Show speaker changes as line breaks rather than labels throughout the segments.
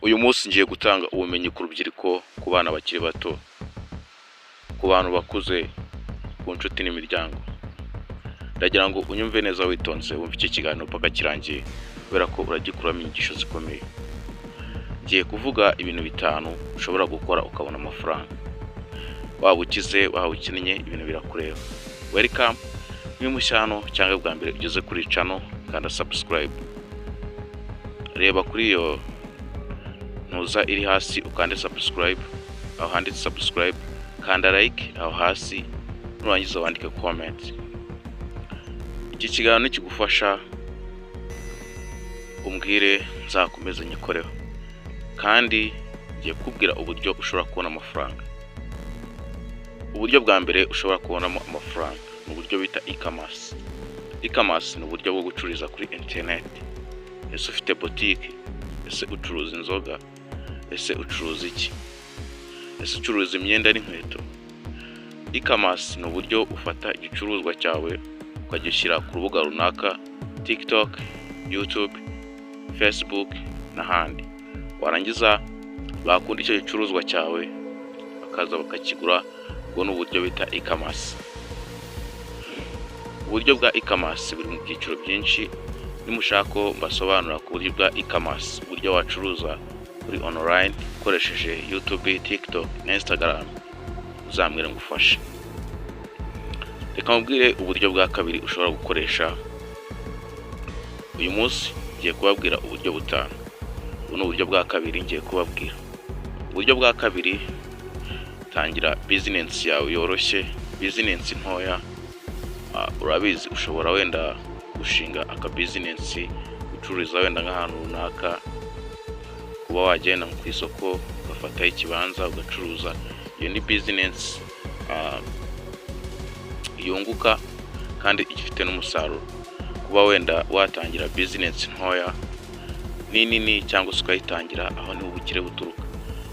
Uyu munsi ngiye gutanga ubumenyi ku rubyiruko, ku bana bakiri bato, ku bantu bakuze, ku nshuti n'imiryango. Ndagira ngo unyumve neza witonze, wumve iki kiganiro paka kirangiye, kubera ko uragikuramo inyigisho zikomeye. Ngiye kuvuga ibintu bitanu ushobora gukora ukabona amafaranga. Waba ukize, waba ukennye, ibintu birakureba. Welcome, niba mushya hano cyangwa bwa mbere ugeze kuri channel, kanda subscribe. Reba kuri iyo ntuza iri hasi ukande subscribe, aho handitse subscribe, kanda like aho hasi, nurangiza wandike comment. Iki kiganiro nikigufasha umbwire, nzakomeze nyikoreho. Kandi ngiye kukubwira uburyo ushobora kubona amafaranga. Uburyo bwa mbere ushobora kubonamo amafaranga ni uburyo bita e-commerce. E-commerce ni uburyo bwo gucururiza kuri internet. Ese ufite botike? Ese ucuruza inzoga? Ese ucuruza iki? Ese ucuruza imyenda n'inkweto? E-commerce ni uburyo ufata igicuruzwa cyawe ukagishyira ku rubuga runaka, TikTok, YouTube, Facebook n'ahandi. Warangiza bakunda icyo gicuruzwa cyawe bakaza bakakigura, ubwo ni uburyo bita e-commerce. Uburyo bwa e-commerce buri mu byiciro byinshi, nimushaka ko mbasobanurira ku buryo bwa e-commerce, uburyo wacuruza kuri online ukoresheje YouTube, TikTok na Instagram, uzambwire ngufashe. Reka mubwire uburyo bwa kabiri ushobora gukoresha. Uyu munsi ngiye kubabwira uburyo butanu. Ubu ni uburyo bwa kabiri ngiye kubabwira. Uburyo bwa kabiri, tangira business yawe yoroshye, business ntoya. Urabizi, ushobora wenda gushinga aka business ucururiza wenda nk'ahantu runaka, kuba wagenda ku isoko ugafataho ikibanza ugacuruza. Iyo ni business yunguka kandi ifite n'umusaruro. Kuba wenda watangira business ntoya n'inini cyangwa se ukayitangira, aho niho ubukire buturuka.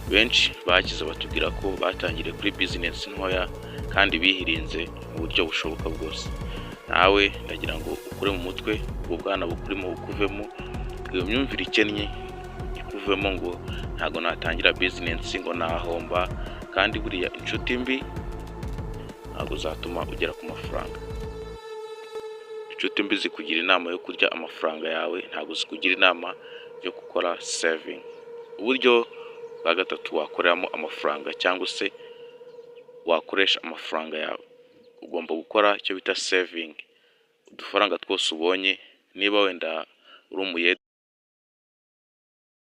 Benshi bakize batubwira ko batangiriye kuri business ntoya kandi bihirinze mu buryo bushoboka bwose. Nawe ndagira ngo ukure mu mutwe ubwo bwana bukurimo, bukuvemo, iyo myumvire ikennye ikuvemo, ngo ntabwo natangira business, ngo nahomba. Kandi buriya inshuti mbi ntabwo zatuma ugera ku mafaranga. Inshuti mbi zikugira inama yo kurya amafaranga yawe, ntabwo zikugira inama yo gukora saving. Uburyo bwa gatatu wakoreramo amafaranga cyangwa se wakoresha amafaranga yawe, ugomba gukora icyo bita saving. Udufaranga twose ubonye, niba wenda uri umuyede